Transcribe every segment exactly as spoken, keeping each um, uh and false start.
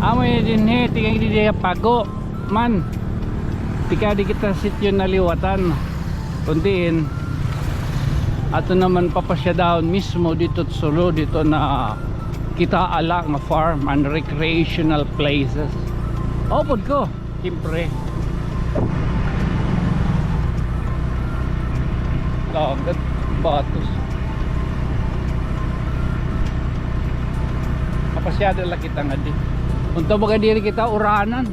Amo ini dinhi, tikang didi pago man. Tikang di kita sitio naliwatan. Kun diin, ato naman papasyadahon mismo didto sulod, didto na kita ala nga farm and recreational places. Upod ko. Siyempre. Dagat, batos. Mapasyada la kita ngadi. Unta baga diri kita uranan.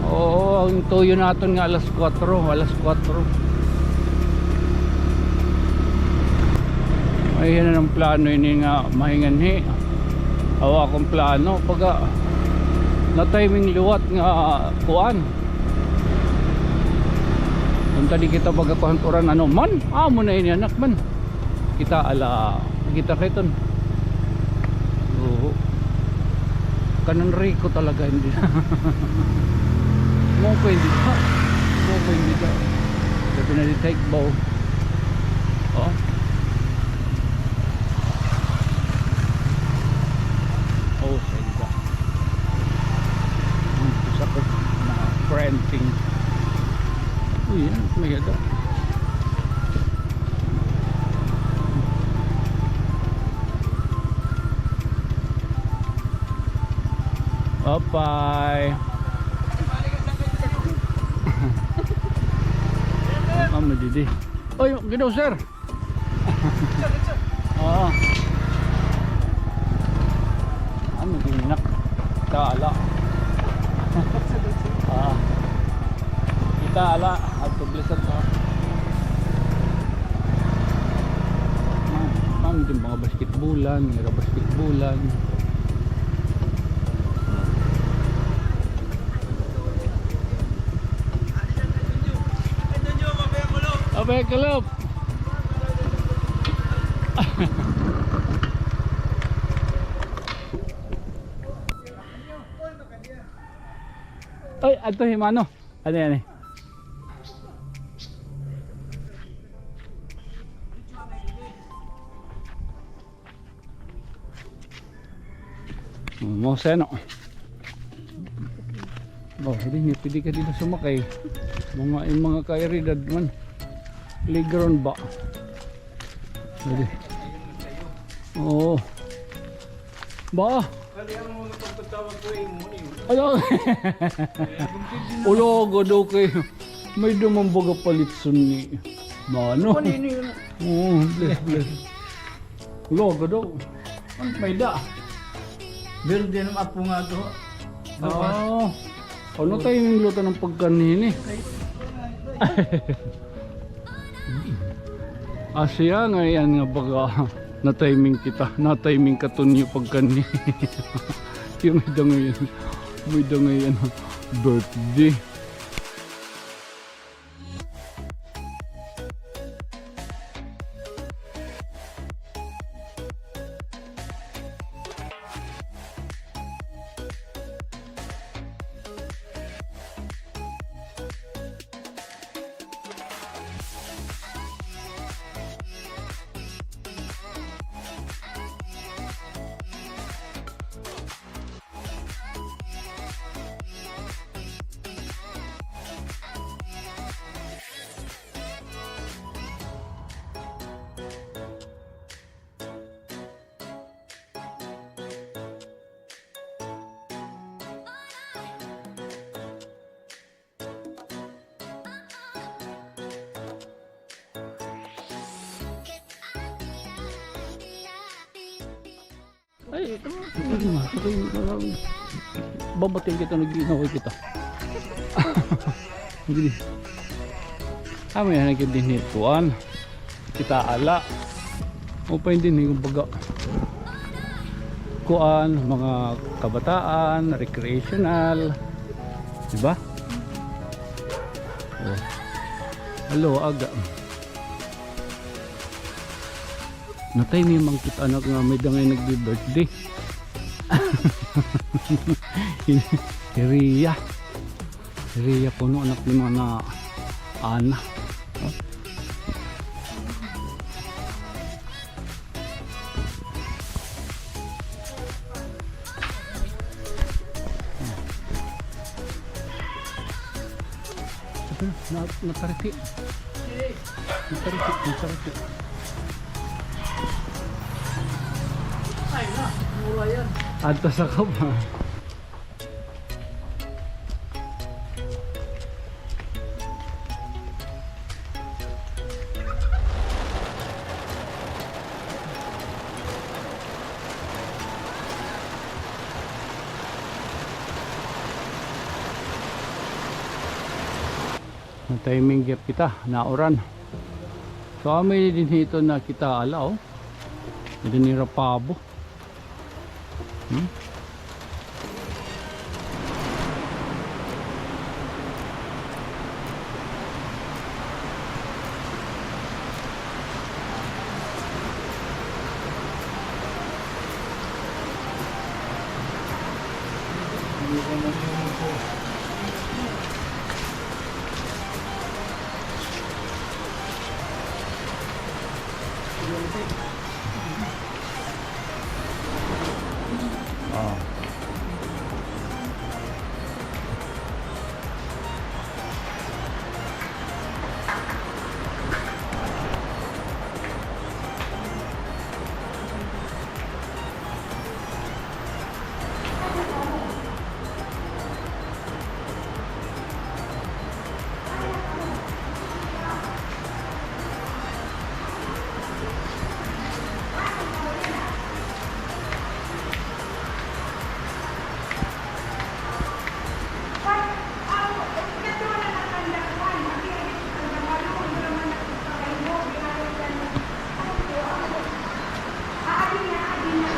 Oo, an tuyo naton nga alas kuwatro, alas kuwatro. Ay, yan an plano ini nga mahinganhi. Aw, akon plano, baga na-timing liwat nga kuan. Unta di kita baga kuan, kuan, ano man, amo na ini, anak man. Kita ala, kita kay ton. Oo. Kanan riko talaga, hindi. Mo ko hindi ka. Mo ko hindi ka. Sabi na di take bow. Oh. Oh, sa isa. Hmm, isa ko na renting. Uy, yan, may ada. Bye-bye. Ano didi? Oy, gidaw, sir. Oo. Ano, ginak? Kita ala. Ah. Kita ala. Ato blizzard pa. Ang, ang din mga basketballan, mga basketballan. Abay, kalop. Ay, ato, himano. Ano yan, eh? Mao siya, no? Oh, hindi niya pwede ka dito sumakay. Mga, yung mga kairidad man. Playground ba? Pwede. Oo. Ba? Ayaw. Ulo, gado kay may dumang baga palitson ni. Mano? Oo, bless, bless. Logo daw. An may da. Berde nam apo nga to. Oo. Ano tayo yung luto ng pagkanini? Asya nga yan nga baga na-timing kita. Na-timing ka, Tonyo, pagkanini. Yung may da ngayon. May da ngayon. Birthday. Ay, babatiin kita, nag-iinaway kita. Diri. Amo yana, nagkadinhi kuan. Kita ala. Upay dinhi, kumbaga, kuan, mga kabataan, recreational. Di ba? Oh. Hello, aga. Na-timing man kita, anak, nga may da ngay nagbi-birthday. Hi Ria. Hi Ria kuno, anak ni Mana Ana. Na, natariki. Natariki, natariki. Adto sa kaba. Na-timing gihap kita, nauran. So, amo ini dinhi ito nga kita ala, o. Ito ni Rapabo. Hmm?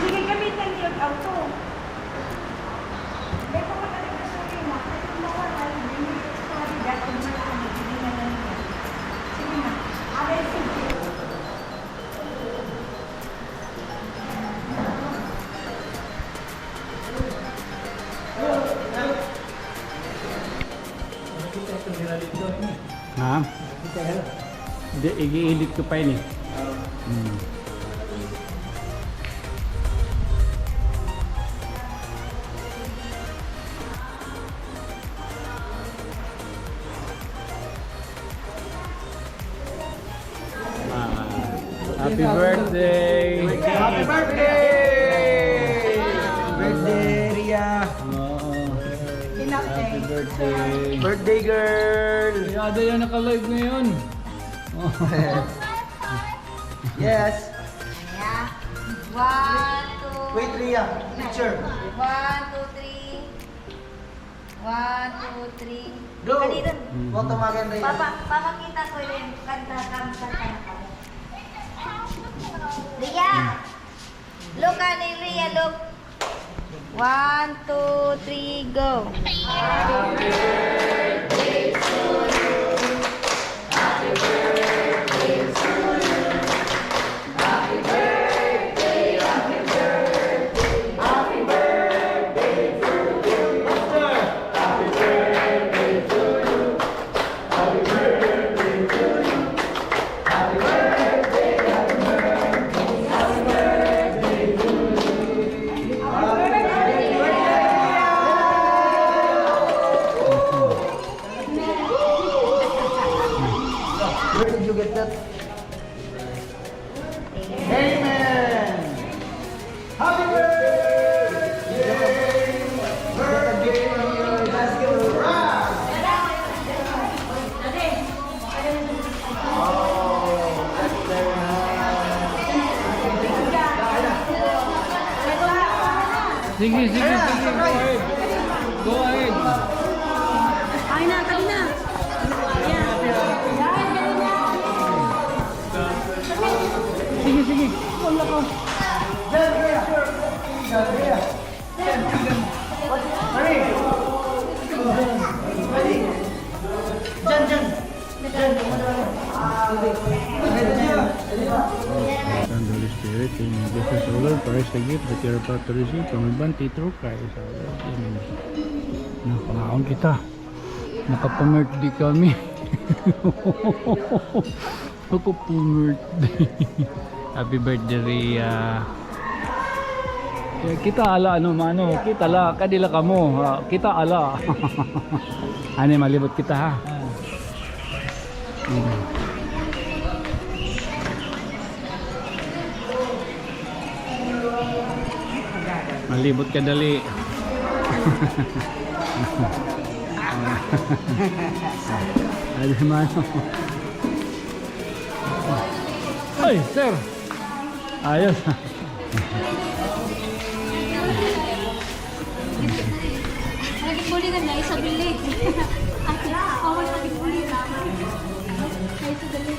Sige, gamitan niyo ang auto. Ha? Di, i-edit ko pa ini. Hmm. Ah, happy birthday! Happy birthday! Birthday, Ria! Oo. Happy birthday! Birthday girl! Kaya ada yan naka-live ngayon. Yes! Ria. One, two. Wait, Ria. Picture. One, two, three. One, two, three. Go! Dali dun. Huwag tumagan, Ria. Papa, papakita ko yung kanta, kanta, kanta. Ria! Look, honey, Ria, look. One, two, three, go. Where did you get that? Amen. Happy birthday! Birthday! Sige, sige, sige. Go ahead. Go ahead. Ay na, kami na. Sige, sige. Wala ko. Diyan, diyan. Diyan. Father, Son, Holy Spirit, amen. Bless us, O Lord, for us the gift that you are about to receive from abundantly through Christ our Lord. Amen. Na, pangaon kita. Nakapamerte kami. Ako po, birthday. Happy birthday, Ria. Kay kita ala, ano, mano, kita la, kay diri la kamo, ha, kita ala. Ani, malibot kita, ha? Ah. Malibot ka dali. Ay, mano. Ay, sir. Ayos. Naging bulingan na, isa bili. Ay, awal naging bulingan. Ay, isa bili.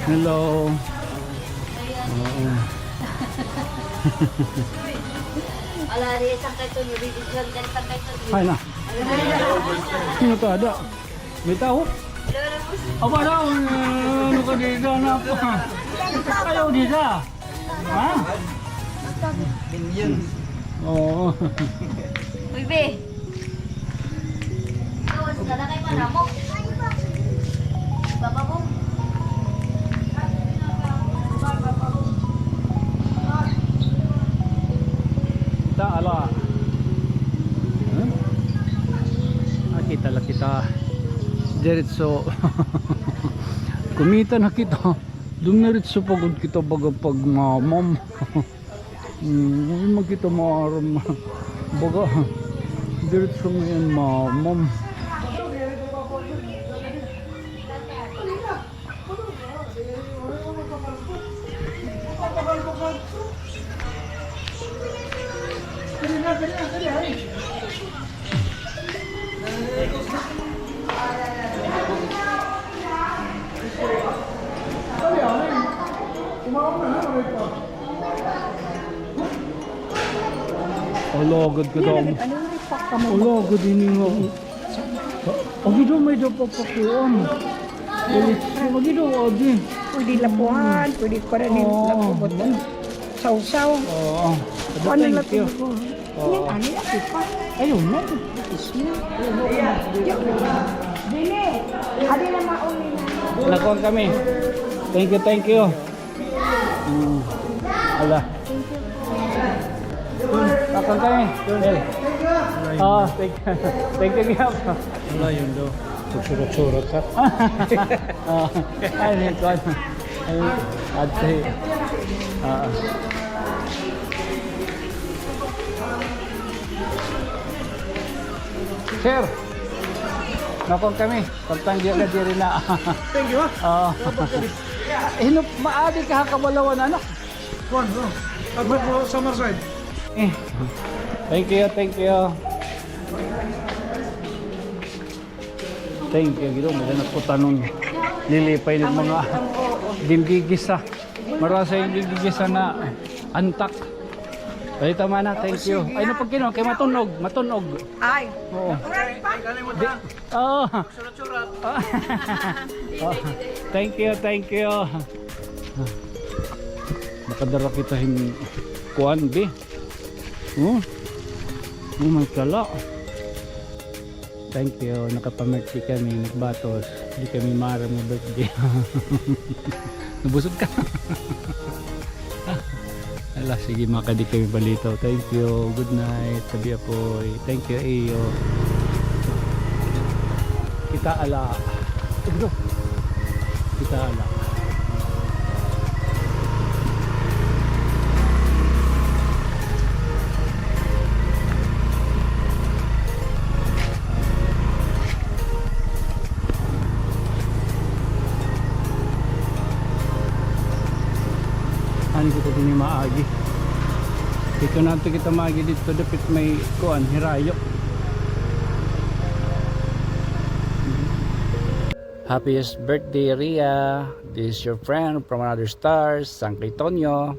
Hello. Oo. Ala, di isang kay Tony, bibidyohan ka isang kay Tony. Ay na. Sino to, ada? May tao? Aba daw, eh, ano ka dito, anak? Ayaw dito. Ha? Billions. Oo. Uy, be. Ikaw, sa talakay pa namo. Baba mo. Kita, ala. Hmm? Ah, kita la kita. Diretso. Kumita na kita. Dumiretso pa gud kita baga pagmamam. Hmm, ay, makita mo aram. Baga, diretso mo yan, mamam. Ala gud ka daw. Ala gud ini nga. Agi daw may daw papakuan. Agi daw, agi. Pwede lapuhan, pwede pa rin yung lapu, but sawsaw. Oo. Ano lang ko? Oo. Yan, ano yan, ipa? Ayun na. Itis na. Dili. Adi na mauli na. Nakuha kami. Thank you, thank you. Mm. Ala. Akan kami. Eh. Ah, thank, thank you, Gab. Wala yun daw. Surot-surot, ha? Ah, ay, may kwan. Ay, ate. Ah. Sir, nakon kami. Pagtanggi ka diri na. Thank you, ha? Oo. Hinup, maadi ka ha kabalawan, ano? Kuan, bro. Ako po, Summerside. Eh. Thank you, thank you. Thank you, Ginoo, may nakutanon. Lilipay ng mga ginggigisa. Marasa yung ginggigisa na antak. Balita man na, thank you. Ay, napagkino, kay matunog, matunog. Ay. Oo. Alright pa. Di, oo. Oh, thank you, thank you. Makadara kita hin kuan, bi. Oh. Oh my kala. Thank you. Nakapamati kami, nagbatos. Di kami maaram nga birthday. Nabusog ka. Ala, sige, makadi kami balitaw. Thank you. Good night. Tabi apoy. Thank you, iyo. Kita ala. Ito. Kita ala. Ano kita din maagi? Dito na to kita maagi dito, dapit may kuan, hirayo. Happiest birthday, Ria. This is your friend from another star, San Caytonio.